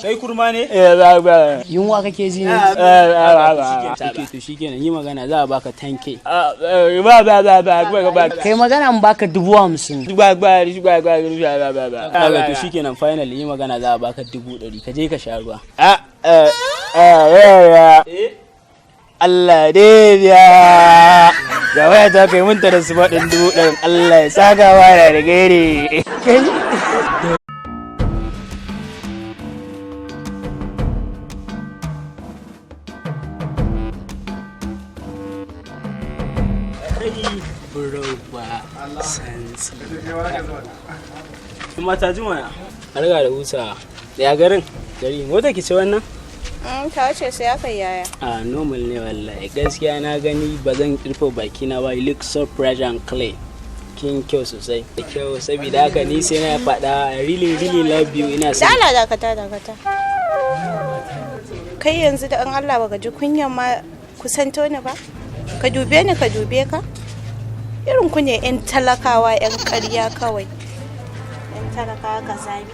Kai kurma ne? Yunwa kake ji ne? Ok, to shikenan, yi magana za a baka 10K. Kai magana in baka 50,000. Kaga, to shikenan, final, yi magana za a baka 100,000, ka je ka sha ruwa. Allah dai biya ga waya ta kai mun tara su faɗin 100,000. Allah ya saka wa da alheri. Kai. Bro, ba santsi. Mata juma a riga da huta da ya garin gari, mota ki ce wannan? Ta wuce sai aka yi yaya. A normal ne wallahi. Gaskiya na gani ba zan rufe baki na ba, you look so fresh and clean. Kin kyau sosai da kyau, saboda haka ni sai na faɗa, I really really love you, ina son Dala, dakata, dakata. Kai yanzu da an Allah baka ji kunyan ma kusanto ni ba? Ka dube ni, ka dube ka? Irin ku ne 'yan talakawa, 'yan ƙarya kawai. 'Yan talakawa ka zabi.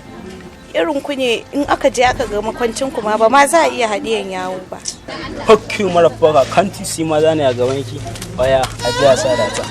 Irin ku ne in aka je aka ga makwancin ku ma ba ma za a iya haɗiyan yawo ba. Fuck you, motherfucker. Can't you see maza ne a gaban ki? Oya, a ji a sa data.